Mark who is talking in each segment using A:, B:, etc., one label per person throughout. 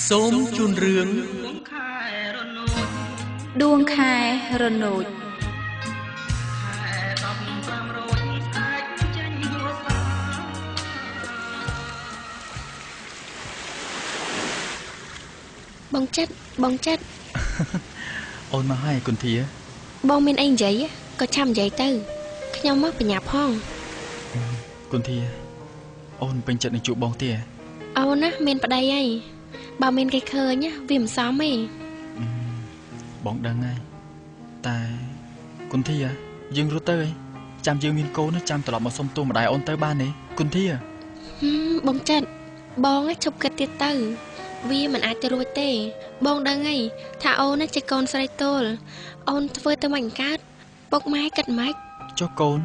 A: សូមជូនរឿង
B: ដួងខែរនោច
C: បងចិត្តបងចិត្ត
D: អូនមកហើយគុនធា
C: បងមានអីនិយាយក៏ឆាំនិយាយទៅខ្ញុំមកបញ្ញាផង
D: គុនធាអូនពេញចិត្តនឹងជួបបងទេ
C: អូនណាមានប្តីហើយបើមានគេឃើញវាមិនសមទេ
D: បងដឹងហើយតែគុនធាយើងរត់ទៅអីចាំយើងមានកូនចាំត្រឡប់មកសុំទោសម្ដាយអូនទៅបានទេគុនធា
C: បងចិត្តបងឈប់គិតទៀតទៅវាមិនអាចទៅរួចទេ បងដឹងហើយថាអូនណាជាកូនស្រីទល់អូនធ្វើទៅមិនកើតពុកម៉ែគិតម៉េច
D: ចុះកូន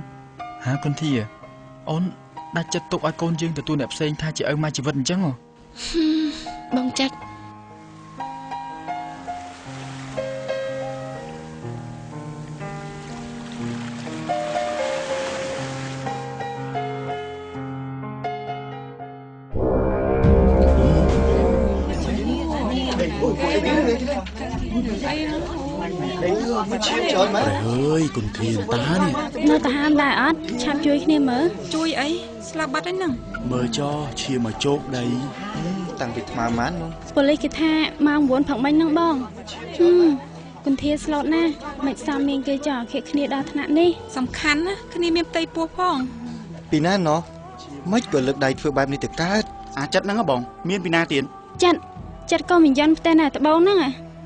D: ហាគុនធាអូនដាច់ចិត្តទុកឲ្យកូនយើងទទួលអ្នកផ្សេងថាជាឪម៉ែជីវិតអញ្ចឹងហ៎
C: បងចិត្ត
E: ព្រះអើយគុនធាតានេះ
F: នៅតាហាមដែរអត់ឆាប់ជួយគ្នាមើល
G: ជួយអីស្លាប់បាត់ហើយហ្នឹង
E: មើលចោឈាមមកជោគដី
H: តាំងពីថ្មើម៉ាននោះ
F: ប៉ូលីសគេថាម៉ោង9ព្រឹកមិញហ្នឹងបងគុនធាស្លូតណាស់មិនសមមានគេចោលខៀគ្នាដល់ថ្នាក់នេះ
G: សំខាន់ណាគ្នាមានផ្ទៃពោះផង
H: ពីណាណោះមិនក៏លើកដៃធ្វើបែបនេះទៅកើត
E: អាចិត្តហ្នឹងបងមានពីណាទៀត
F: ចិត្តចិត្តក៏មិនយន់ផ្ទះណាត្បូងហ្នឹង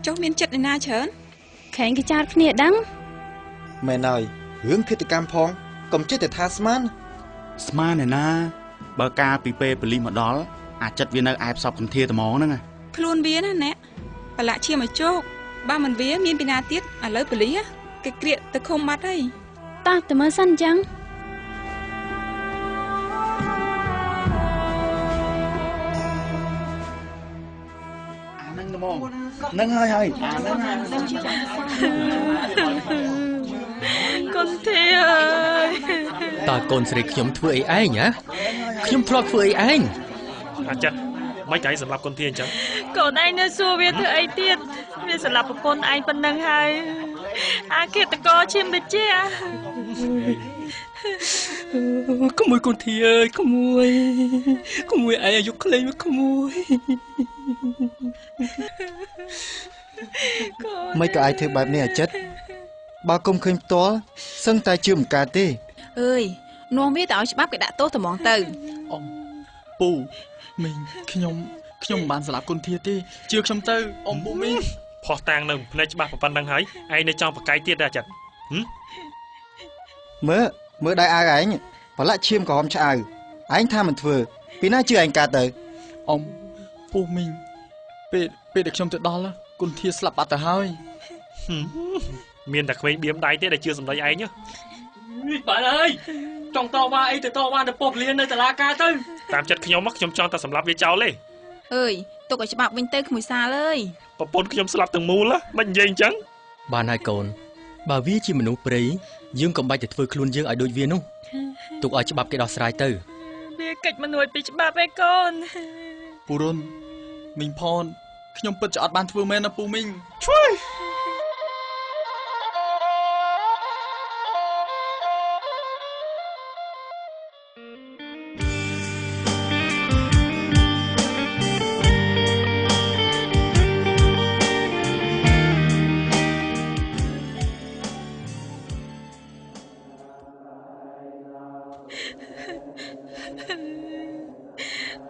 G: ចុះមានចិត្តឯណាច្រើន
F: ក្រែងគេចោតគ្នាដឹង
H: មែនហើយរឿងឃាតកម្មផងកុំចេះតែថាស្មាន
E: ស្មានឯណាបើកាលពីពេលប៉ូលីសមកដល់អាចិត្តវានៅអែបសពគុនធាត្មងហ្នឹង
G: ខ្លួនវាណាអ្នកប្រឡាក់ឈាមឲ្យជោគបើមិនវាមានពីណាទៀតឥឡូវប៉ូលីសគេក្រៀកទៅឃុំបាត់ហើយ
F: តោះទៅមើលសិនអញ្ចឹង
E: អាហ្នឹងហ្មងហ្នឹងហើយហើយអាហ្នឹង
I: គុនធាអើយ
A: តើកូនស្រីខ្ញុំធ្វើអីឯងហ៎ខ្ញុំធ្លាប់ធ្វើអីឯង
J: អាចិត្តមិនកែសម្រាប់គុនធាអញ្ចឹង
I: កូនឯងនៅសួរវាធ្វើអីទៀតវាសម្រាប់ប្រពន្ធឯងប៉ុណ្ណឹងហើយអាឃាតករឈាមដូចជា
A: ក្មួយគុនធាអើយក្មួយក្មួយឯងអាយុក្លែងមកក្មួយ
H: មិនក៏អាចធ្វើបែបនេះអាចិត្តបើគុំឃើញផ្ទាល់សឹងតែជឿមិនកើតទេ
G: អើយនាំវាទៅឲ្យច្បាប់គេដាក់ទោសត្មងទៅ
D: អ៊ំពូមីងខ្ញុំខ្ញុំមិនបានសម្លាប់គុនធាទេជឿខ្ញុំទៅអ៊ំពូមីង
J: ផោះតាំងនៅភ្នែកច្បាស់ប៉ុណ្្នឹងហើយឯងនៅចង់ប្រកែកទៀតដែរចិត្ត
H: មើលមើលដៃអាវឯងប្រឡាក់ឈាមក្រហមឆ្អៅឯងថាមិនធ្វើពីណាជឿឯងកើតទៅ
D: អ៊ំពូមីងពេលដែលខ្ញុំទៅដល់គុនធាស្លាប់បាត់ទៅហើយ
J: មានតែក្មេងបៀមដៃទេដែលជឿសម្ដីឯង
A: បាទអើយចង់តវ៉ាអីទៅតវ៉ានៅប៉ុស្តិ៍លៀននៅតុលាការទៅ
J: តាមចិត្តខ្ញុំខ្ញុំចង់តែសម្លាប់វាចោលទេ
G: អើយទុកឲ្យច្បាប់វិញទៅក្មួយសាលអើយ
J: ប្រពន្ធខ្ញុំស្លាប់ទាំងមូលមិននិយាយអញ្ចឹង
A: បានហើយកូនបើវាជាមនុស្សព្រៃយើងកុំបាច់ទៅធ្វើខ្លួនយើងឲ្យដូចវានោះទុកឲ្យច្បាប់គេដោះស្រាយទៅ
I: វាកិច្ចមិនរួចពីច្បាប់ឯកូន
D: ពូរុនមីងផនខ្ញុំពិតជាអត់បានធ្វើមែនណាពូមីងជួយ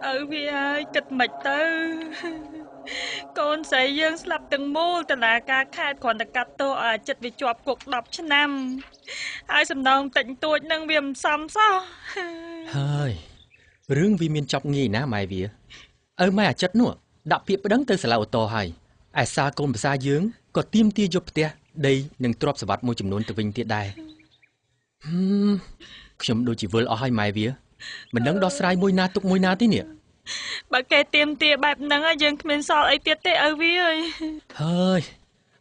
I: ឪវាហើយគិតមិនទៅកូនស្រីយើងស្លាប់ទាំងមូលតឡាការខេតគ្រាន់តែកាត់ទោសឲ្យចិត្តវាជាប់គុក10ឆ្នាំហើយសំណងតិចតួចនឹងវាមិនសមសោះ
A: ហើយរឿងវាមានចប់ងាយណាម៉ែវាឪម៉ែអាចិត្តនោះដាក់ពាក្យប្តឹងទៅសាលាឧទ្ធរណ៍ហើយឯសាកូនភាសាយើងក៏ទៀមទាយកផ្ទះដីនិងទ្រព្យសម្បត្តិមួយចំនួនទៅវិញទៀតដែរខ្ញុំដូចជាវិលអស់ហើយម៉ែវាមិនដឹងដោះស្រាយមួយណាទុកមួយណាទេនេះ
I: បើគេទៀមទាបែបហ្នឹងយើងគ្មានសល់អីទៀតទេឪវាអើយ
A: ហើយ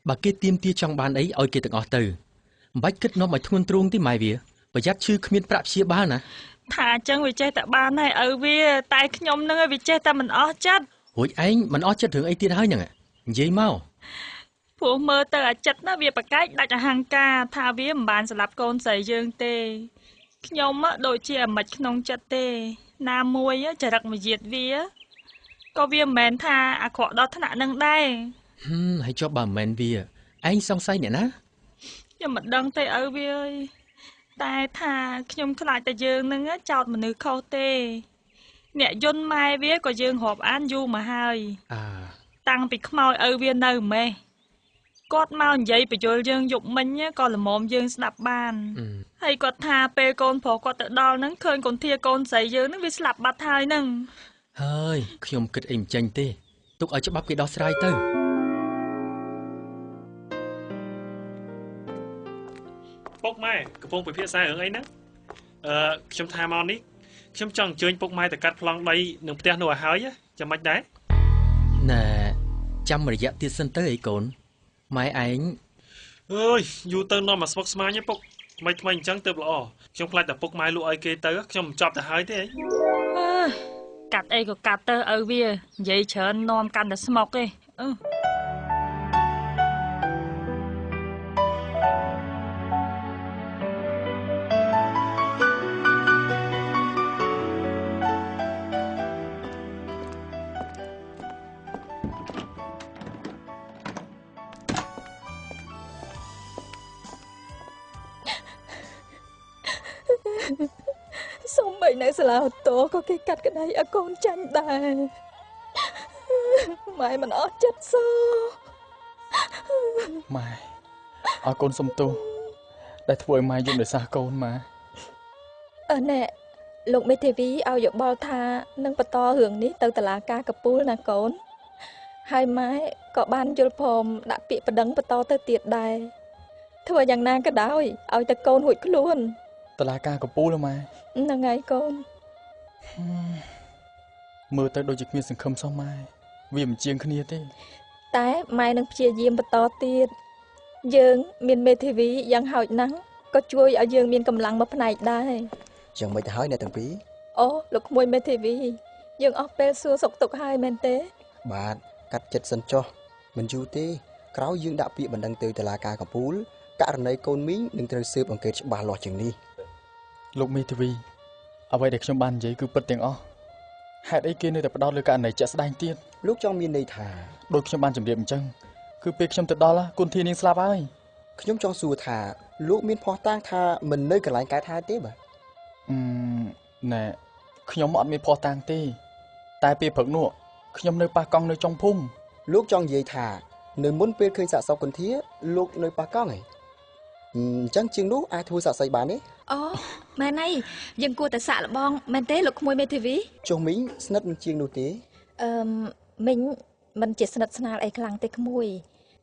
A: បើគេទៀមទាចង់បានអីឲ្យគេទាំងអស់ទៅមិនបាច់គិតនាំឲ្យធ្ងន់ទ្រូងទេម៉ែវាប្រយ័ត្នឈឺគ្មានប្រាក់ព្យាបាលណា
I: ថាអញ្ចឹងវាចេះតែបានហើយឪវាតែខ្ញុំនឹងវាចេះតែមិនអស់ចិត្ត
A: រួចឯងមិនអស់ចិត្តរឿងអីទៀតហើយហ្នឹងនិយាយមក
I: ព្រោះមើលទៅអាចិត្តណាវាប្រកែកដាច់អហង្ការថាវាមិនបានសម្លាប់កូនស្រីយើងទេខ្ញុំដូចជាអាម៉េចក្នុងចិត្តទេណាមួយចរិតមយាទវាក៏វាមិនមែនថាអាក្រក់ដល់ថ្នាក់នឹងដែរ
A: ហើយចុះបើមិនមែនវាឯងសង្ស័យអ្នកណា
I: ខ្ញុំមិនដឹងទេឪវាអើយតែថាខ្ញុំខ្លាចតែយើងនឹងចោតមនុស្សខុសទេអ្នកយន្តម៉ែវាក៏យើងរាប់អានយូរមកហើយតាំងពីខ្មោចឪវានៅម៉េះគាត់មកនិយាយបញ្យល់យើងយប់មិញក៏ល្មមយើងស្ដាប់បានហើយគាត់ថាពេលកូនប្រុសគាត់ទៅដល់ហ្នឹងឃើញកូនធាកូនស្រីយើងហ្នឹងវាស្លាប់បាត់ហើយហ្នឹង
A: ហើយខ្ញុំគិតអីមិនចេញទេទុកឲ្យច្បាប់គេដោះស្រាយទៅ
J: ពុកម៉ែកំពុងពិភាក្សារឿងអីហ្នឹងខ្ញុំថាមកនេះខ្ញុំចង់អញ្ជើញពុកម៉ែទៅកាត់ប្លង់ដីនឹងផ្ទះនោះឲ្យហើយចាំមិនដែរ
A: ណែចាំរយៈទៀតសិនទៅអីកូនម៉ែឯង
J: អើយយូរទៅនាំមកស្មុកស្មាញឯងពុកថ្មីថ្មីអញ្ចឹងទើបល្អខ្ញុំខ្លាចតែពុកម៉ែលក់ឲ្យគេទៅខ្ញុំមិនចប់ទៅហើយទេអី
I: កាត់អីក៏កាត់ទៅឪវានិយាយច្រើននាំកាន់តែស្មុកឯង
K: សូម្បីនៅសាលាអូតូក៏គេកាត់ក្តីឲ្យកូនចាញ់ដែរម៉ែមិនអស់ចិត្តសោះ
D: ម៉ែឲ្យកូនសុំទោសដែលធ្វើឲ្យម៉ែយំដោយសារកូនម៉ែ
K: អើណែលោកមេធាវីឲ្យយោបល់ថានឹងបន្តរឿងនេះទៅតុលាការកំពូលណាកូនហើយម៉ែក៏បានយល់ព្រមដាក់ពាក្យប្តឹងបន្តទៅទៀតដែរធ្វើយ៉ាងណាក៏ដោយឲ្យតែកូនរួចខ្លួន
D: តឡាការកំពូលម៉ែ
K: ហ្នឹងហើយកូន
D: មើលទៅដូចជាគ្មានសង្ឃឹមសោះម៉ែវាមិនជាងគ្នាទេ
K: តែម៉ែនឹងព្យាយាមបន្តទៀតយើងមានមេធាវីយ៉ាងហោចណាស់ក៏ជួយឲ្យយើងមានកម្លាំងមួយផ្នែកដែរ
L: យ៉ាងម៉េចទៅហើយអ្នកទាំងពីរ
K: អូលោកក្មួយមេធាវីយើងអស់ពេលសួរសុខទុក្ខហើយមែនទេ
L: បាទកាត់ចិត្តសិនចុះមិនយូរទេក្រោយយើងដាក់ពាក្យបណ្ដឹងទៅតុលាការកំពូលករណីកូនមីងនឹងត្រូវស៊ើបអង្កេតច្បាស់លាស់ជាងនេះ
D: លោកមេធាវីអ្វីដែលខ្ញុំបាននិយាយគឺពិតទាំងអស់ហេតុអីគេនៅតែផ្ដោតលើករណីជាក់ស្ដែងទៀត
L: លោកចង់មានន័យថា
D: ដូចខ្ញុំបានជម្រាបអញ្ចឹងគឺពេលខ្ញុំទៅដល់គុណធានាងស្លាប់ហើយ
L: ខ្ញុំចង់សួរថាលោកមានភស្តុតាងថាមិននៅកន្លែងកើតហេតុទេបាទ
D: ណែខ្ញុំអត់មានភស្តុតាងទេតែពេលព្រឹកនោះខ្ញុំនៅប៉ះកង់នៅចុងភូមិ
L: លោកចង់និយាយថានៅមុនពេលឃើញសាកសពគុណធាលោកនៅប៉ះកង់ហីអញ្ចឹងជាងនោះអាចធ្វើសាក្សីបានទេ
K: អូមែនហើយយើងគួរតែសាកល្បងមែនទេលោកក្មួយមេធាវី
L: ចុះមីងស្និទ្ធនឹងជាងនោះទេ
K: មីងមិនជាស្និទ្ធស្នាលអីខ្លាំងទេក្មួយ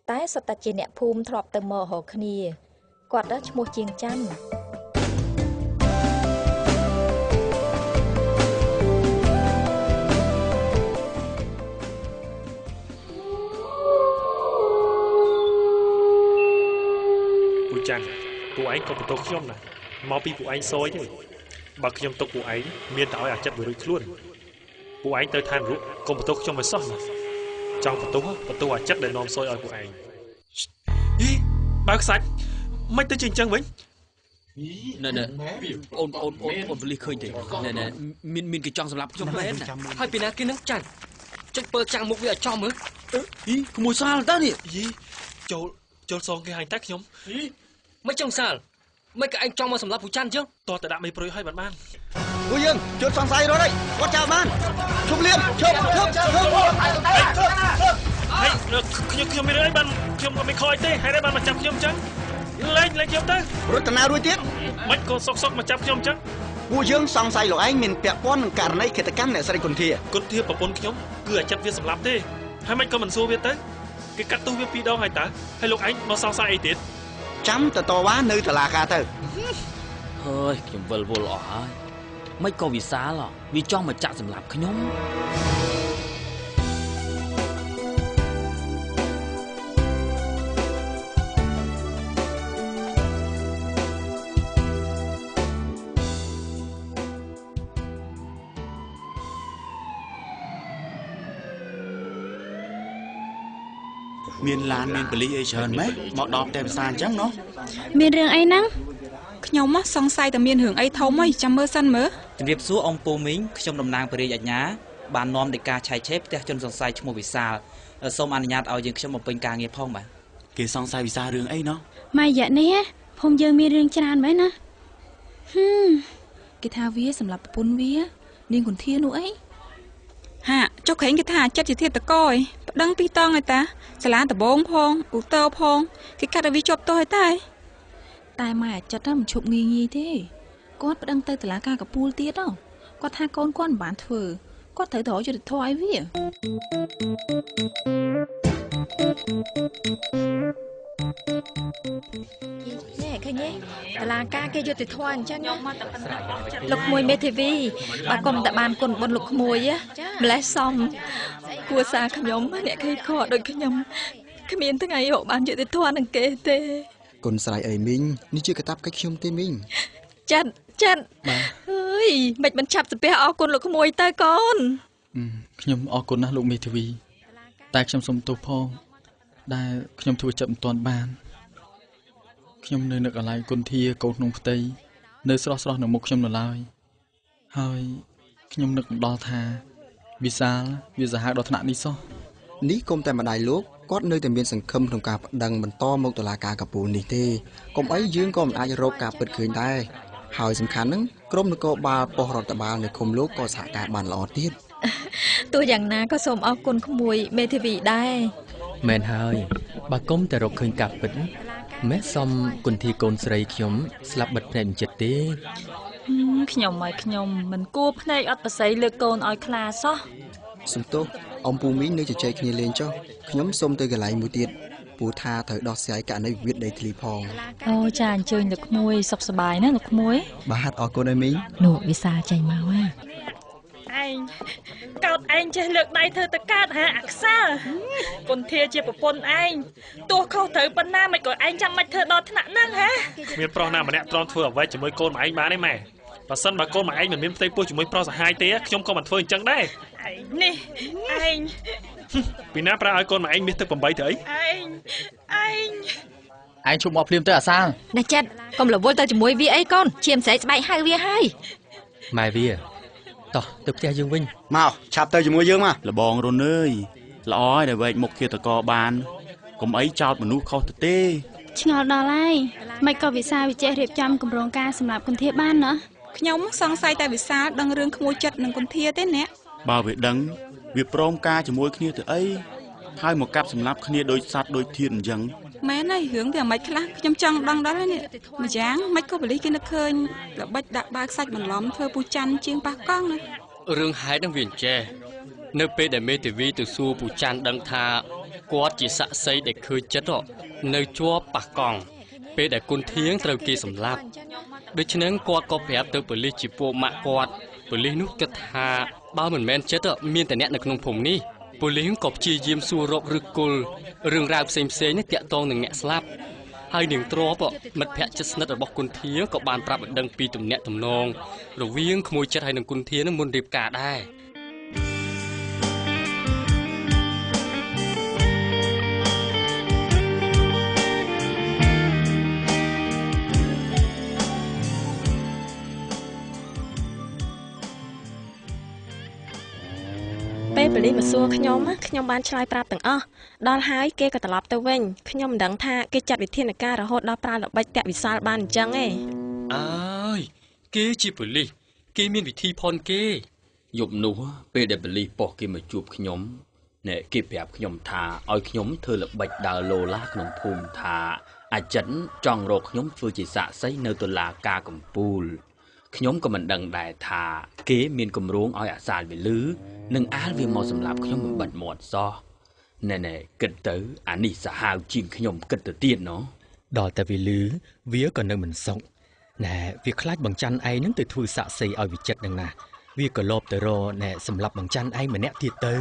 K: តែសុទ្ធតែជាអ្នកភូមិធ្លាប់ទៅមករកគ្នាគាត់ឈ្មោះជាងច័ន្ទ
J: ពូច័ន្ទពួកឯងក៏បន្ទោសខ្ញុំណាមកពីពួកឯងសយទេបើខ្ញុំទុកពួកឯងមានតែឲ្យអាចិត្តវារួចខ្លួនពួកឯងទៅឋានរុកកុំបន្ទោសខ្ញុំឲ្យសោះណាចង់បន្ទោសបន្ទោសអាចិត្តដែលនាំសយឲ្យពួកឯងអីបើខ្សាច់មិនទៅជាអញ្ចឹងវិញ
M: ណែណែអូនអូនអូនអូនវលីឃើញទេណែណែមានគេចង់សម្លាប់ខ្ញុំមែនហើយពីណាគេនឹងចាញ់ចុចពើចាំងមុខវាឲ្យចំមើល
J: អីក្មួយសាលតើនេះយីចូលសងគេហើយតែខ្ញុំ
M: អីមិនចង់សាលមិនក៏ឯងចង់មកសម្លាប់ពូច័ន្ទអញ្ចឹង
J: តោះតែដាក់មេព្រួយឲ្យបាន
H: ពួកយើងជួបសង្ស័យរត់ហើយគាត់ចោលបានឈប់លៀមឈប់ឈប់ឈប់
J: ហើយខ្ញុំមានរឿងអីបានខ្ញុំក៏មិនខកអីទេហើយបានមកចាប់ខ្ញុំអញ្ចឹងលែងខ្ញុំទៅ
H: រត់តាណារួចទៀត
J: មិនក៏សុកមកចាប់ខ្ញុំអញ្ចឹង
H: ពួកយើងសង្ស័យលោកឯងមានពាក់ព័ន្ធនឹងករណីឃាតកម្មអ្នកស្រីគុន្ធា
J: គុន្ធាប្រពន្ធខ្ញុំគឺអាចិត្តវាសម្លាប់ទេហើយមិនក៏មិនសួរវាទៅគេកាត់ទោសវាពីរដងហើយតើហើយលោកឯងមកសង្ស័យអីទៀត
H: ចាំទៅតវ៉ានៅតុលាការទៅ
M: ហើយខ្ញុំវិលវល់អស់ហើយមិនក៏វិសាលវាចង់មកចាក់សម្លាប់ខ្ញុំ
E: មានឡានមានប៉ូលីសអីច្រើនម៉េះមកដល់ផ្ទះវិសាលអញ្ចឹងណោះ
F: មានរឿងអីហ្នឹង
G: ខ្ញុំសង្ស័យតែមានរឿងអីធំហីចាំមើលសិនមើល
N: ជំរាបសួរអង្គពូមីងខ្ញុំតំណាងព្រះរាជអាជ្ញាបាននាំដីកាឆៃឆេផ្ទះជនសង្ស័យឈ្មោះវិសាលសូមអនុញ្ញាតឲ្យយើងខ្ញុំបំពេញការងារផងបាទ
E: គេសង្ស័យវិសាលរឿងអីណោះ
F: ម៉ែយ៉ានេះភូមិយើងមានរឿងច្រើនមែនណា
O: គេថាវាសម្រាប់ប្រពន្ធវានាងគុន្ធានោះអី
G: ហាចុះក្រែងគេថាចិត្តជាធាតកឯងប្តឹងពីរតង់ឯតាសាលាដបងផងឧតោផងគេកាត់ឲ្យវាជាប់ទោសឯតា
O: តែម៉ែអាចិតមិនឈប់ងាយងាយទេគាត់ប្តឹងទៅតុលាការកំពូលទៀតគាត់ថាកូនគាត់មិនបានធ្វើគាត់ត្រូវរកយុត្តិធម៌ឲ្យវា
K: នេះឃើញទេតឡាការគេយុត្តិធម៌អញ្ចឹងលោកក្មួយមេធាវីបើគុំតែបានគុណបុណ្យលោកក្មួយម្លេះសមគួសារខ្ញុំអ្នកគេខកដូចខ្ញុំគ្មានថ្ងៃរកបានយុត្តិធម៌នឹងគេទេ
L: គុណស្រ័យអីមីងនេះជាកតាបកិច្ចខ្ញុំទេមីង
K: ចិត្តចិត្តអើយមិនមិនឆាប់សាពះអរគុណលោកក្មួយទៅកូន
D: ខ្ញុំអរគុណណាស់លោកមេធាវីតែខ្ញុំសូមទោសផងដែលខ្ញុំធ្វើចិត្តមិនទាន់បានខ្ញុំនៅនឹកអាឡ័យគុណធាកូនក្នុងផ្ទៃនៅស្រស់ស្រស់នៅមុខខ្ញុំនៅឡើយហើយខ្ញុំនឹកមិនដល់ថាវិសាលវាសាហាវដល់ថ្នាក់នេះសោះ
L: នេះគុំតែម្ដាយលោកគាត់នៅតែមានសង្ឃឹមក្នុងការប្តឹងបន្តមកតុលាការកំពូលនេះទេកុំអីយើងក៏មិនអាចរកការពិតឃើញដែរហើយសំខាន់ហ្នឹងក្រុមនគរបាលប៉ុស្តិ៍រដ្ឋបាលនៅឃុំលោកក៏សហការបានល្អទៀត
K: ទោះយ៉ាងណាក៏សូមអរគុណក្មួយមេធាវីដែរ
A: មែនហើយបើគុំតែរកឃើញការពិតម៉ែសុំគុណធីកូនស្រីខ្ញុំស្លាប់បិទភ្នែកមិនចិត្តទេ
I: ខ្ញុំឲ្យខ្ញុំមិនគួរភ្នែកអត់ប្រស័យលើកូនឲ្យខ្លាសោះ
L: សំទោសអំពូមីងនៅជជែកគ្នាលេងចុះខ្ញុំសូមទៅកន្លែងមួយទៀតពូថាត្រូវដោះស្រាយករណីវិវាទដីធ្លីផង
I: អូចាអញ្ជើញលោកក្មួយសុខសប្បាយណាលោកក្មួយ
L: បាទអរគុណអីមីង
K: នោះវិសាចេញមកហ่า
I: ឯងកោតឯងចេះលើកដៃធ្វើតកើតហាអាខ្សាគុណធាជាប្រពន្ធឯងទោះខុសត្រូវប៉ុណ្ណាមិនក៏ឯងចាំមិនធ្វើដល់ថ្នាក់ហ្នឹងហា
J: គ្មានប្រុសណាម្នាក់ទ្រាំធ្វើអ្វីជាមួយកូនមកឯងបានទេម៉ែបើសិនបើកូនមកឯងមិនមានផ្ទៃពោះជាមួយប្រុសសាហាយទេខ្ញុំក៏មិនធ្វើអញ្ចឹងដែរ
I: ឯងនេះឯង
J: ពីណាប្រើឲ្យកូនមកឯងមាសទឹក8ទៅអី
I: ឯងឯង
D: ឯងជប់មកភ្លាមទៅអាសាល
K: ណាចិត្តកុំរវល់ទៅជាមួយវាអីកូនឈាមស្រែកស្បែកហៅវាហើយ
A: ម៉ែវាតោះទៅផ្ទះយើងវិញ
E: មកឆាប់ទៅជាមួយយើងមកលបងរុនអើយល្អហើយដែលវែកមុខឃាតករបានកុំអីចោតមនុស្សខុសទៅទេ
F: ឆ្ងល់ដល់ហើយមិនក៏វិសាវិចេះរៀបចំគម្រោងការសម្រាប់គុណធាបានណោះ
G: ខ្ញុំសង្ស័យតែវិសាលដឹងរឿងក្មួយចិត្តនឹងគុណធាទេអ្នក
E: បើវាដឹងវាព្រមការជាមួយគ្នាទៅអីហើយមកកាប់សម្លាប់គ្នាដូចសត្វដូចធានអញ្ចឹង
G: មែនហើយរឿងវាមិនខ្លះខ្ញុំចង់ដឹងដល់ហើយនេះម្យ៉ាងមិនក៏ប៉ូលីសគេនឹកឃើញល្បិចដាក់បាវខ្សាច់បន្លំធ្វើពូច័ន្ទជាងប៉ះកង់ណា
M: រឿងហេតុនឹងវាអញ្ចេះនៅពេលដែលមេធាវីទៅសួរពូច័ន្ទដឹងថាគាត់ជាសាក្សីដែលឃើញចិត្តនៅជាប់ប៉ះកង់ពេលដែលគុណធៀងត្រូវគេសម្លាប់ដូច្នេះគាត់ក៏ប្រាប់ទៅប៉ូលីសជាពួកម៉ាក់គាត់ប៉ូលីសនោះគិតថាបើមិនមែនចិត្តមានតែអ្នកនៅក្នុងភូមិនេះប៉ូលីសក៏ព្យាយាមសួររកឫសគល់រឿងរ៉ាវផ្សេងផ្សេងនេះទាក់ទងនឹងអ្នកស្លាប់ហើយនាងទ្របមិត្តភ័ក្តិជិតស្និទ្ធរបស់គុណធាក៏បានប្រាប់ឲ្យដឹងពីទំនាក់ទំនងរវាងក្មួយចិត្តហើយនឹងគុណធានឹងមុនរៀបការដែរ
C: ពេលប៉ូលីសមកសួរខ្ញុំខ្ញុំបានឆ្លើយប្រាប់ទាំងអស់ដល់ហើយគេក៏ត្រឡប់ទៅវិញខ្ញុំមិនដឹងថាគេចាត់វិធានការរហូតដល់ប្រើល្បិចតាក់វិសាលបានអញ្ចឹងឯង
M: អើយគេជាប៉ូលីសគេមានវិធីផនគេយប់នោះពេលដែលប៉ូលីសប៉ុស្តិ៍គេមកជួបខ្ញុំណែគេប្រាប់ខ្ញុំថាឲ្យខ្ញុំធ្វើល្បិចដើរលោឡាក្នុងភូមិថាអាចិនចង់រកខ្ញុំធ្វើជាសាក្សីនៅតុលាការកំពូលខ្ញុំក៏មិនដឹងដែរថាគេមានគម្រោងឲ្យអាសាលវាលឺនិងអាលវាមកសម្លាប់ខ្ញុំមិនបិទមាត់សោះណែគិតទៅអានេះសាហាវជាងខ្ញុំគិតទៅទៀតណោះ
A: ដល់តែវាលឺវាក៏នៅមិនសុខណែវាខ្លាចបង្ចាន់ឯងនឹងទៅធ្វើសាក្សីឲ្យវិចិត្រនឹងណាវាក៏លបទៅរណែសម្លាប់បង្ចាន់ឯងម្នាក់ទៀតទៅ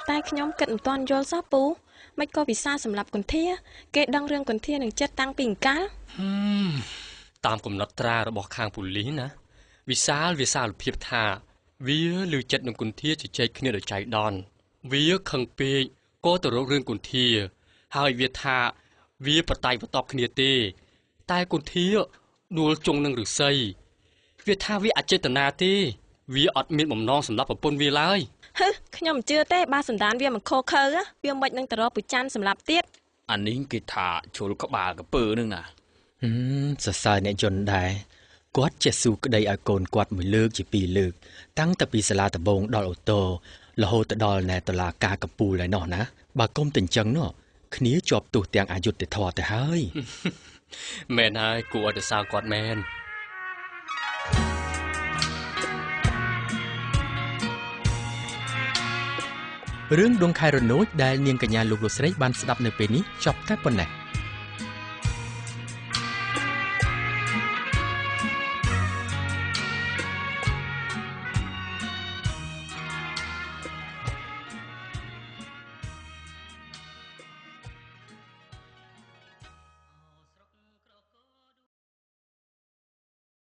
C: តែខ្ញុំគិតមិនទាន់យល់សោះពូមិនក៏វិសាសម្លាប់គុន្ធាគេដឹងរឿងគុន្ធានឹងចិត្តតាំងពីអង្កល
M: តាមកំណត់ត្រារបស់ខាងប៉ូលីសណាវិសាលវាសារភាពថាវាឮចិត្តនឹងគុន្ធាជជែកគ្នាដោយចៃដន្យវាខឹងពេកក៏ទៅរករឿងគុន្ធា ហើយវាថាវាប្រតៃប្រតប់គ្នាទេតែគុន្ធាដួលជុងនឹងឫស្សីវាថាវាអចេតនាទេវាអត់មានបំណងសម្រាប់ប្រពន្ធវាឡើយ
P: ហឺខ្ញុំមិនជឿទេបើសន្តានវាមិនខូខើវាមិននឹងទៅរកពូច័ន្ទសម្រាប់ទៀត
Q: អានេះគេថាជ្រុលក្បាលកពើនឹងណា
A: សរសើរអ្នកយន្តដែរគាត់ចេះស៊ូក្តីឲ្យកូនគាត់មួយលើកជាពីរលើកតាំងតែពីសាលាដំបងដល់អូតូរហូតទៅដល់ណែតុលាការកំពូលហើយណោះណាបើគុំតែអញ្ចឹងណោះគ្នាជាប់ទោសទាំងអយុត្តិធម៌ទៅហើយ
M: មែនហើយគួរឲ្យសរសើរគាត់មែន
A: រឿងដួងខែរនោចដែលនាងកញ្ញាលោកលោកស្រីបានស្ដាប់នៅពេលនេះចប់តែប៉ុណ្ណេះ។